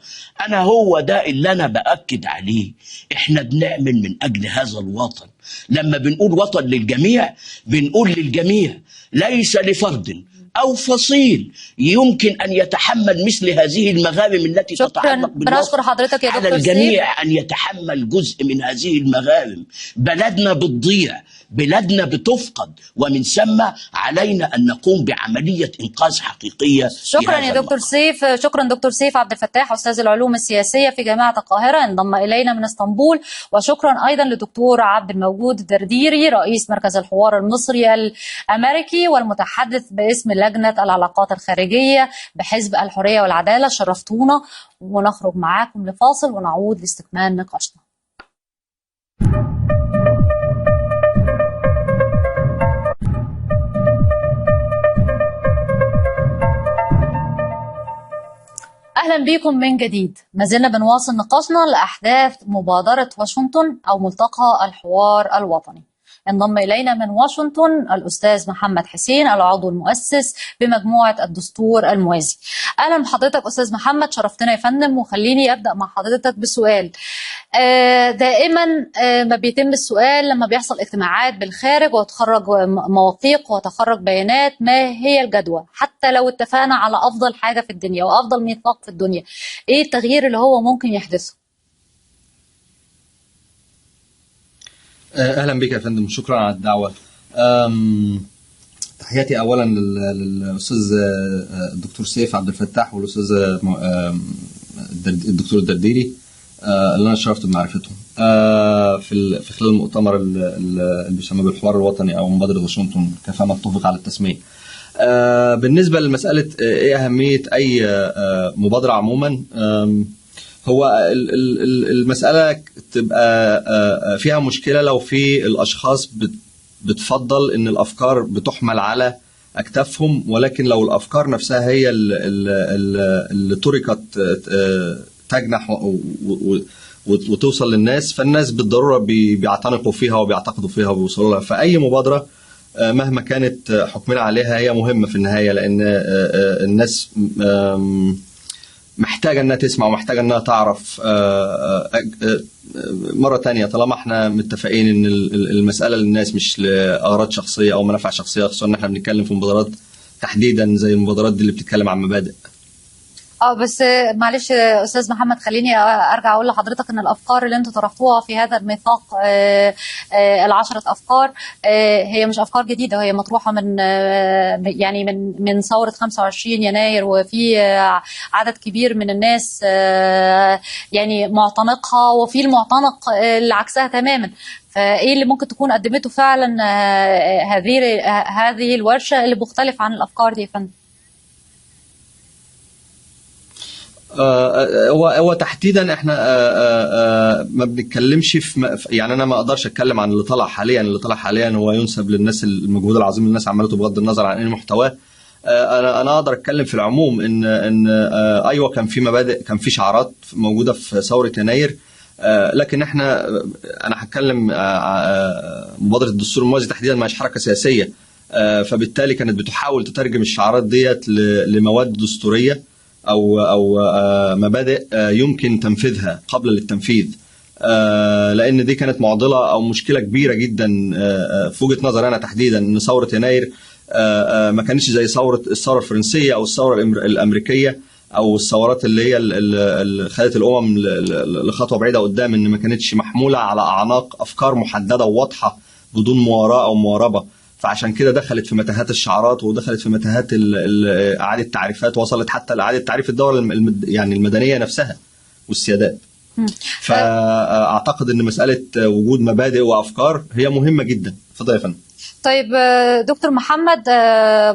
أنا هو ده اللي أنا بأكد عليه، إحنا بنعمل من أجل هذا الوطن. لما بنقول وطن للجميع بنقول للجميع، ليس لفرد أو فصيل يمكن أن يتحمل مثل هذه المغارم التي تتعلق بالوطن. حضرتك يا على الجميع أن يتحمل جزء من هذه المغارم. بلدنا بتضيع، بلادنا بتفقد، ومن ثم علينا أن نقوم بعملية إنقاذ حقيقية. شكرا يا دكتور سيف. شكرا دكتور سيف عبد الفتاح، أستاذ العلوم السياسية في جامعة القاهرة، انضم إلينا من اسطنبول. وشكرا أيضا لدكتور عبد الموجود الدرديري، رئيس مركز الحوار المصري الأمريكي والمتحدث باسم لجنة العلاقات الخارجية بحزب الحرية والعدالة. شرفتونا، ونخرج معاكم لفاصل ونعود لاستكمال نقاشنا. أهلا بكم من جديد. ما زلنا بنواصل نقاشنا لأحداث مبادرة واشنطن أو ملتقى الحوار الوطني. انضم إلينا من واشنطن الأستاذ محمد حسين، العضو المؤسس بمجموعة الدستور الموازي. أهلا بحضرتك أستاذ محمد، شرفتنا يا فندم. وخليني أبدأ مع حضرتك بسؤال. دائما ما بيتم السؤال لما بيحصل اجتماعات بالخارج وتخرج مواثيق وتخرج بيانات، ما هي الجدوى حتى لو اتفقنا على أفضل حاجة في الدنيا وأفضل ميثاق في الدنيا؟ إيه التغيير اللي هو ممكن يحدثه؟ اهلا بك يا فندم، شكرا على الدعوه. تحياتي اولا للاستاذ الدكتور سيف عبد الفتاح والاستاذ الدكتور الدرديري اللي انا شرفت بمعرفتهم في خلال المؤتمر اللي بيسمى بالحوار الوطني او مبادره واشنطن كما اتفق على التسميه. بالنسبه لمساله ايه اهميه اي مبادره عموما، هو المسألة تبقى فيها مشكلة لو في الأشخاص بتفضل إن الأفكار بتحمل على أكتافهم، ولكن لو الأفكار نفسها هي اللي تركت تجنح وتوصل للناس، فالناس بالضرورة بيعتنقوا فيها وبيعتقدوا فيها وبيوصلوا لها. فأي مبادرة مهما كانت حكمنا عليها هي مهمة في النهاية، لأن الناس محتاجة أنها تسمع ومحتاجة أنها تعرف. مرة تانية، طالما احنا متفقين أن المسألة للناس مش لأغراض شخصية أو منافع شخصية، خصوصا أن احنا بنتكلم في مبادرات تحديدا زي المبادرات دي اللي بتتكلم عن مبادئ. بس معلش استاذ محمد، خليني ارجع اقول لحضرتك ان الافكار اللي انتم طرحتوها في هذا الميثاق، ال10 افكار، هي مش افكار جديده، وهي مطروحه من يعني من ثوره 25 يناير، وفي عدد كبير من الناس يعني معتنقها، وفي المعتنق اللي عكسها تماما. فايه اللي ممكن تكون قدمته فعلا هذه الورشه اللي مختلف عن الافكار دي يا فندم؟ هو تحديدا احنا ما بنتكلمش يعني انا ما اقدرش اتكلم عن اللي طلع حاليا. اللي طلع حاليا هو ينسب للناس المجهود العظيم اللي الناس عملته بغض النظر عن ايه محتواه. انا اقدر اتكلم في العموم ان ايوه كان في مبادئ، كان في شعارات موجوده في ثوره يناير، لكن انا هتكلم مبادره الدستور الموازي تحديدا مش حركه سياسيه، فبالتالي كانت بتحاول تترجم الشعارات ديت لمواد دستوريه او مبادئ يمكن تنفيذها قبل التنفيذ، لان دي كانت معضله او مشكله كبيره جدا في وجهه نظري انا تحديدا، ان ثوره يناير ما كانتش زي الثوره الفرنسيه او الثوره الامريكيه او الثورات اللي هي اللي خدت الامم لخطوه بعيده قدام، ان ما كانتش محموله على اعناق افكار محدده وواضحه بدون مواراه او مواربه. فعشان كده دخلت في متاهات الشعارات ودخلت في متاهات اعاده تعريفات، وصلت حتى لاعاده تعريف الدوله يعني المدنيه نفسها والسيادات. فاعتقد ان مساله وجود مبادئ وافكار هي مهمه جدا. اتفضل يا فندم. طيب دكتور محمد،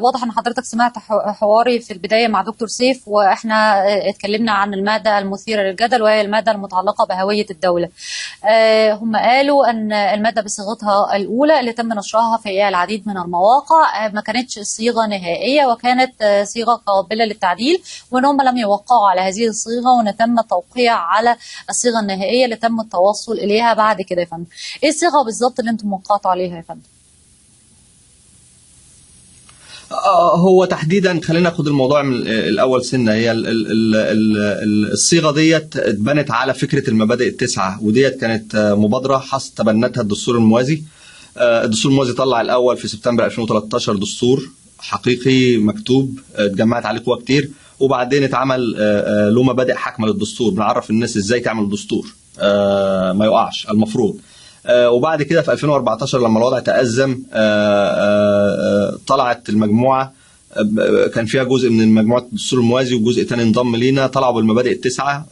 واضح ان حضرتك سمعت حواري في البدايه مع دكتور سيف، واحنا اتكلمنا عن الماده المثيره للجدل، وهي الماده المتعلقه بهويه الدوله. هم قالوا ان الماده بصيغتها الاولى اللي تم نشرها في العديد من المواقع ما كانتش صيغه نهائيه، وكانت صيغه قابله للتعديل، وان هم لم يوقعوا على هذه الصيغه، وان تم التوقيع على الصيغه النهائيه اللي تم التوصل اليها بعد كده. يا فندم، ايه الصيغه بالظبط اللي انتم وقعتوا عليها يا فندم؟ هو تحديدا خلينا ناخد الموضوع من الاول سنه. هي الصيغه ديت اتبنت على فكره المبادئ التسعه، وديت كانت مبادره تبنتها الدستور الموازي. الدستور الموازي طلع الاول في سبتمبر 2013 دستور حقيقي مكتوب اتجمعت عليه قوى كتير، وبعدين اتعمل له مبادئ حاكمه للدستور بنعرف الناس ازاي تعمل دستور ما يقعش المفروض. وبعد كده في 2014 لما الوضع تأزم طلعت المجموعة، كان فيها جزء من مجموعة الدستور الموازي وجزء تاني انضم لينا، طلعوا بالمبادئ التسعة،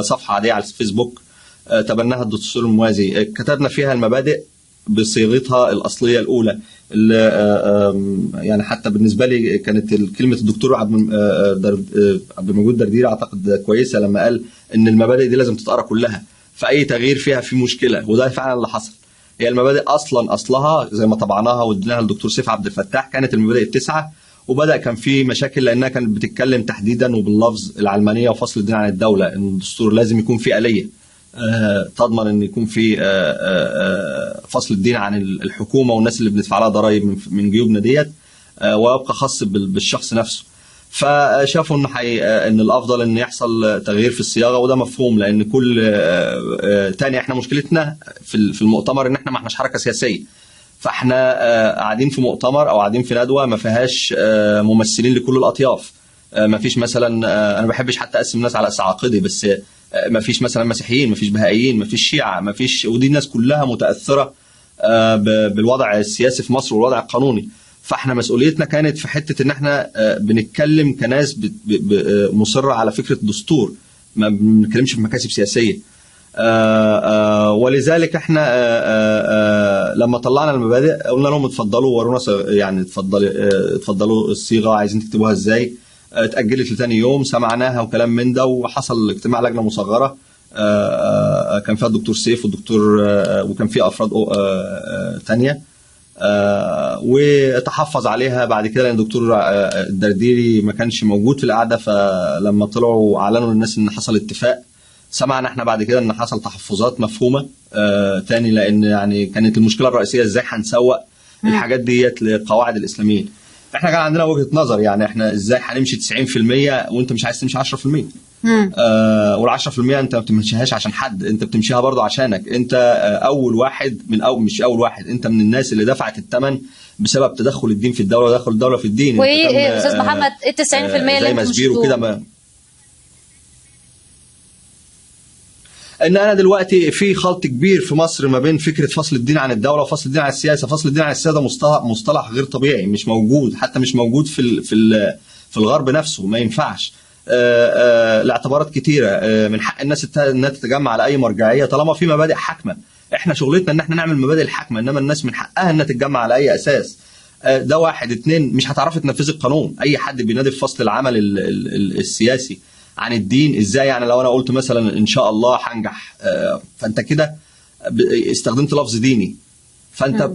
صفحة عادية على الفيسبوك تبناها الدستور الموازي. كتبنا فيها المبادئ بصيغتها الأصلية الأولى، يعني حتى بالنسبة لي كانت كلمة الدكتور عبد الموجود درديري أعتقد كويسة لما قال إن المبادئ دي لازم تتقرأ كلها، فأي تغيير فيها في مشكلة، وده فعلا اللي حصل. هي المبادئ أصلها زي ما طبعناها واديناها للدكتور سيف عبد الفتاح كانت المبادئ التسعة، وبدأ كان في مشاكل لأنها كانت بتتكلم تحديدا وباللفظ العلمانية وفصل الدين عن الدولة، إن الدستور لازم يكون في آلية تضمن إن يكون في فصل الدين عن الحكومة والناس اللي بندفع لها ضرائب من جيوبنا ديت، ويبقى خاص بالشخص نفسه. فشافوا ان الافضل ان يحصل تغيير في الصياغه، وده مفهوم لان كل تاني احنا مشكلتنا في المؤتمر ان احنا ما احناش حركه سياسيه، فاحنا قاعدين في مؤتمر او قاعدين في ندوه ما فيهاش ممثلين لكل الاطياف. ما فيش مثلا، انا ما بحبش حتى اقسم الناس على عقدي، بس ما فيش مثلا مسيحيين، ما فيش بهائيين، ما فيش شيعه، ما فيش، ودي الناس كلها متاثره بالوضع السياسي في مصر والوضع القانوني. فاحنا مسؤوليتنا كانت في حته ان احنا بنتكلم كناس مصره على فكره دستور، ما بنتكلمش في مكاسب سياسيه. ولذلك احنا لما طلعنا المبادئ قلنا لهم اتفضلوا ورونا، يعني اتفضلوا الصيغه عايزين تكتبوها ازاي. اتاجلت لثاني يوم، سمعناها وكلام من ده، وحصل اجتماع لجنه مصغره كان فيها الدكتور سيف والدكتور وكان فيها افراد ثانيه، وتحفظ عليها بعد كده لان الدكتور الدرديري ما كانش موجود في القعده. فلما طلعوا اعلنوا للناس ان حصل اتفاق، سمعنا احنا بعد كده ان حصل تحفظات مفهومه تاني، لان يعني كانت المشكله الرئيسيه ازاي هنسوق الحاجات ديت لقواعد الاسلاميين. احنا كان عندنا وجهه نظر، يعني احنا ازاي هنمشي 90% وانت مش عايز تمشي 10%؟ وال10% انت ما بتمشيهاش عشان حد، انت بتمشيها برضو عشانك انت. اول واحد مش اول واحد، انت من الناس اللي دفعت الثمن بسبب تدخل الدين في الدوله ودخل الدوله في الدين. وايه استاذ محمد ايه 90% اللي انتم مشيتوه؟ ان انا دلوقتي في خلط كبير في مصر ما بين فكره فصل الدين عن الدوله وفصل الدين عن السياسه. فصل الدين عن السياسه مصطلح غير طبيعي، مش موجود، حتى مش موجود في الغرب نفسه، ما ينفعش. لاعتبارات كتيره. من حق الناس انها تتجمع على اي مرجعيه طالما في مبادئ حاكمه. احنا شغلتنا ان احنا نعمل مبادئ الحاكمه، انما الناس من حقها انها تتجمع على اي اساس. ده واحد. اتنين، مش هتعرفي تنفذي القانون. اي حد بينادي بفصل العمل السياسي عن الدين ازاي؟ يعني لو انا قلت مثلا ان شاء الله هنجح، فانت كده استخدمت لفظ ديني، فانت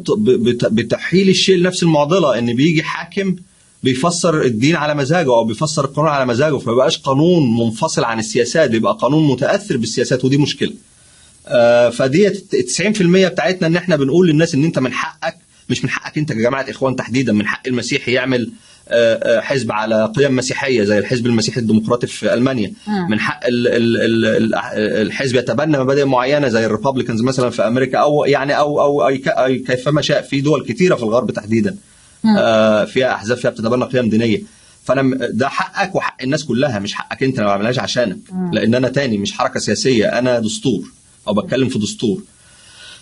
بتحيل الشيء لنفس المعضله، ان بيجي حاكم بيفسر الدين على مزاجه او بيفسر القانون على مزاجه، فما بقاش قانون منفصل عن السياسات، بيبقى قانون متاثر بالسياسات، ودي مشكله. فدي 90% بتاعتنا ان احنا بنقول للناس ان انت من حقك، مش من حقك انت كجماعه اخوان تحديدا، من حق المسيحي يعمل حزب على قيم مسيحيه زي الحزب المسيحي الديمقراطي في المانيا. من حق الحزب يتبنى مبادئ معينه زي الريبابليكانز مثلا في امريكا، او يعني او كيفما شاء في دول كثيره في الغرب تحديدا فيها احزاب فيها بتتبنى قيم دينيه. فانا ده حقك وحق الناس كلها، مش حقك انت، انا ما بعملهاش عشانك، لان انا تاني مش حركه سياسيه، انا دستور او بتكلم في دستور.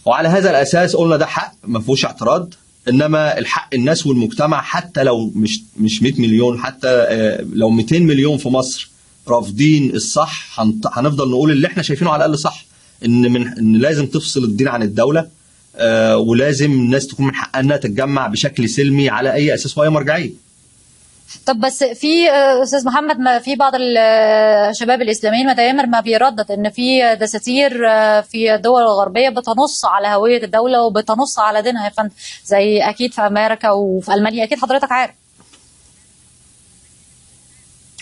وعلى هذا الاساس قلنا ده حق ما فيهوش اعتراض، انما الحق الناس والمجتمع، حتى لو مش 100 مليون، حتى لو 200 مليون في مصر رافضين الصح، هنفضل نقول اللي احنا شايفينه على الاقل صح، ان لازم تفصل الدين عن الدوله، ولازم الناس تكون من حقها انها تتجمع بشكل سلمي على اي اساس واي مرجعيه. طب بس في استاذ محمد، ما في بعض الشباب الاسلاميين دايما ما بيردد ان في دساتير في الدول الغربيه بتنص على هويه الدوله وبتنص على دينها يا فندم، زي اكيد في امريكا وفي المانيا، اكيد حضرتك عارف.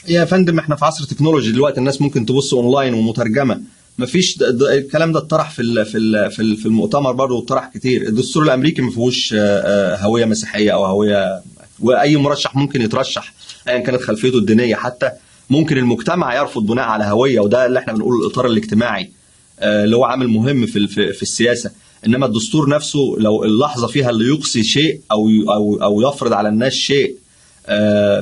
يا فندم احنا في عصر تكنولوجي دلوقتي، الناس ممكن تبص اونلاين ومترجمه، مفيش الكلام ده اتطرح في المؤتمر برضه، اتطرح كتير. الدستور الامريكي ما فيهوش هويه مسيحيه او هويه، واي مرشح ممكن يترشح ايا كانت خلفيته الدينيه، حتى ممكن المجتمع يرفض بناء على هويه، وده اللي احنا بنقول الاطار الاجتماعي اللي هو عامل مهم في السياسه. انما الدستور نفسه لو اللحظه فيها اللي يقصي شيء او يفرض على الناس شيء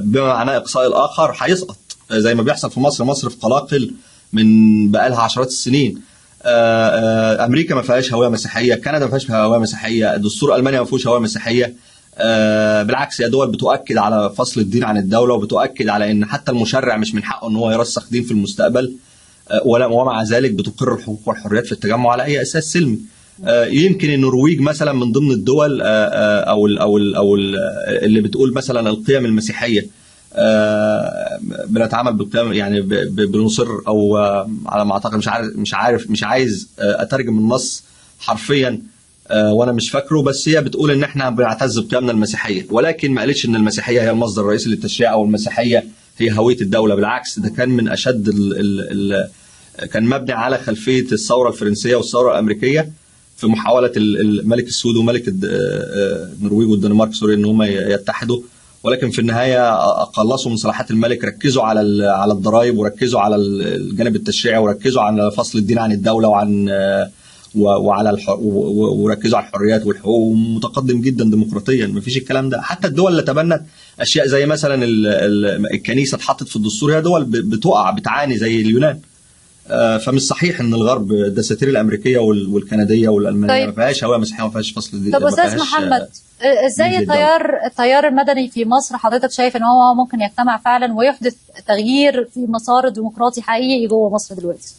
بما معناه اقصاء الاخر، هيسقط زي ما بيحصل في مصر. مصر في قلاقل من بقالها عشرات السنين. امريكا ما فيهاش هويه مسيحيه، كندا ما فيهاش هويه مسيحيه، دستور المانيا ما فيهوش هويه مسيحيه. بالعكس، هي دول بتؤكد على فصل الدين عن الدوله، وبتؤكد على ان حتى المشرع مش من حقه ان هو يرسخ دين في المستقبل، ومع ذلك بتقر الحقوق والحريات في التجمع على اي اساس سلمي. يمكن النرويج مثلا من ضمن الدول او اللي بتقول مثلا القيم المسيحيه بنتعامل بالقيم، يعني بنصر، او على ما اعتقد، مش عايز اترجم النص حرفيا وانا مش فاكره، بس هي بتقول ان احنا بنعتز بقيمنا المسيحيه، ولكن ما قالتش ان المسيحيه هي المصدر الرئيسي للتشريع او المسيحيه هي هويه الدوله. بالعكس، ده كان من اشد كان مبني على خلفيه الثوره الفرنسيه والثوره الامريكيه في محاوله الملك السعود وملك النرويج والدنمارك ان هم يتحدوا، ولكن في النهايه قلصوا من صلاحات الملك، ركزوا على الضرائب، وركزوا على الجانب التشريعي، وركزوا على فصل الدين عن الدوله وركزوا على الحريات والحقوق، متقدم جدا ديمقراطيا. ما فيش الكلام ده. حتى الدول اللي تبنت اشياء زي مثلا الكنيسه اتحطت في الدستور، هي دول بتقع بتعاني زي اليونان. فمش صحيح ان الغرب الدساتير الامريكيه والكنديه والالمانيه ما فيهاش هويه مسيحيه، ما فيهاش فصل دين. طب استاذ محمد، ازاي التيار المدني في مصر حضرتك شايف ان هو ممكن يجتمع فعلا ويحدث تغيير في مسار ديمقراطي حقيقي جوه مصر دلوقتي؟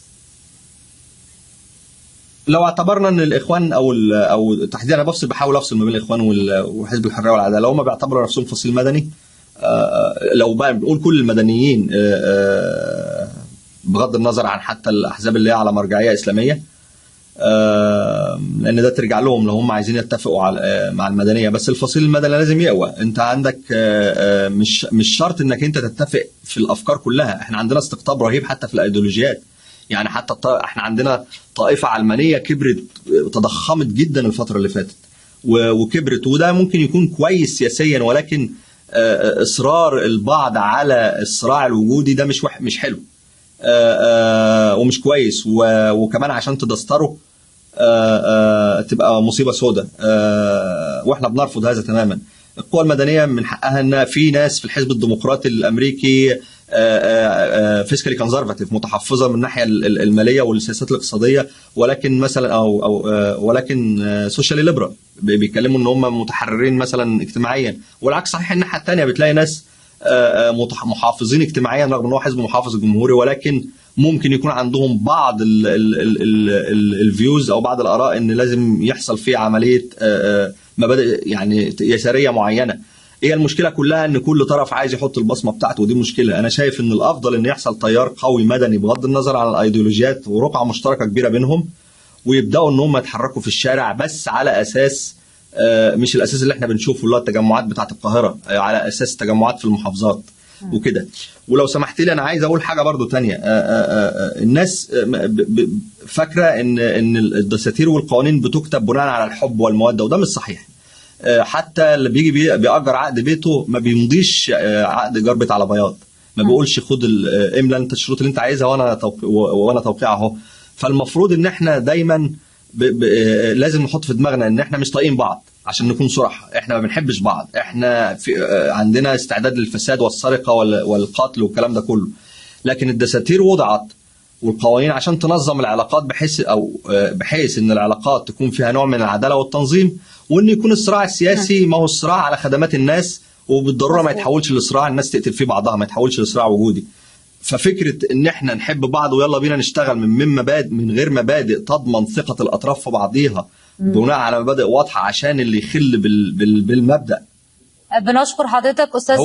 لو اعتبرنا ان الاخوان او تحديدا، انا بحاول افصل ما بين الاخوان وحزب الحريه والعداله، لو هم بيعتبروا نفسهم فصيل مدني، لو بقى بنقول كل المدنيين بغض النظر عن حتى الاحزاب اللي هي على مرجعيه اسلاميه، لان ده ترجع لهم لو هم عايزين يتفقوا مع المدنيه، بس الفصيل المدني لازم يقوى. انت عندك مش شرط انك انت تتفق في الافكار كلها، احنا عندنا استقطاب رهيب حتى في الايديولوجيات، يعني حتى احنا عندنا طائفه علمانيه كبرت تضخمت جدا الفتره اللي فاتت، وكبرت، وده ممكن يكون كويس سياسيا، ولكن اصرار البعض على الصراع الوجودي ده مش حلو ومش كويس، وكمان عشان تدستره تبقى مصيبه سوداء، واحنا بنرفض هذا تماما. القوى المدنيه من حقها ان في ناس في الحزب الديمقراطي الامريكي فيسكالي كونزرفاتيف، متحفظه من الناحيه الماليه والسياسات الاقتصاديه، ولكن مثلا ولكن سوشيالي ليبرال، بيتكلموا ان هم متحررين مثلا اجتماعيا، والعكس صحيح. الناحيه الثانيه بتلاقي ناس محافظين اجتماعيا رغم ان هو حزب محافظ جمهوري، ولكن ممكن يكون عندهم بعض الفيوز او بعض الاراء ان لازم يحصل فيه عمليه مبادئ يعني يساريه معينه. هي المشكله كلها ان كل طرف عايز يحط البصمه بتاعته، ودي مشكله. انا شايف ان الافضل ان يحصل تيار قوي مدني بغض النظر عن الايديولوجيات ورقعه مشتركه كبيره بينهم، ويبداوا ان هم يتحركوا في الشارع، بس على اساس مش الاساس اللي احنا بنشوفه اللي هو التجمعات بتاعه القاهره، على اساس تجمعات في المحافظات وكده. ولو سمحت لي انا عايز اقول حاجه برضو تانية. الناس فاكره ان الدساتير والقوانين بتكتب بناء على الحب والموده، وده مش صحيح. حتى اللي بيجي بيأجر عقد بيته ما بيمضيش عقد ايجار بيت على بياض، ما بيقولش خد املا انت الشروط اللي انت عايزها وانا توقيع اهو. فالمفروض ان احنا دايما لازم نحط في دماغنا ان احنا مش طايقين بعض، عشان نكون صراحه. احنا ما بنحبش بعض، احنا عندنا استعداد للفساد والسرقه والقتل والكلام ده كله، لكن الدساتير وضعت والقوانين عشان تنظم العلاقات بحيث ان العلاقات تكون فيها نوع من العداله والتنظيم، وان يكون الصراع السياسي ما هو الصراع على خدمات الناس، وبالضروره ما يتحولش لصراع الناس تقتل فيه بعضها، ما يتحولش لصراع وجودي. ففكره ان احنا نحب بعض ويلا بينا نشتغل من غير مبادئ تضمن ثقه الاطراف في بعضيها بناء على مبادئ واضحه عشان اللي يخل بالمبدا. بنشكر حضرتك استاذ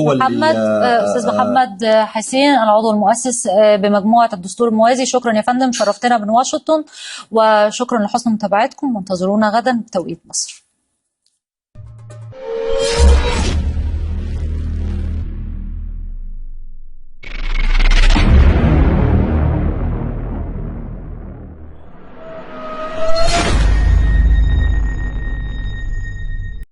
محمد حسين، العضو المؤسس بمجموعه الدستور الموازي. شكرا يا فندم، شرفتنا من واشنطن، وشكرا لحسن متابعتكم، وانتظرونا غدا بتوقيت مصر.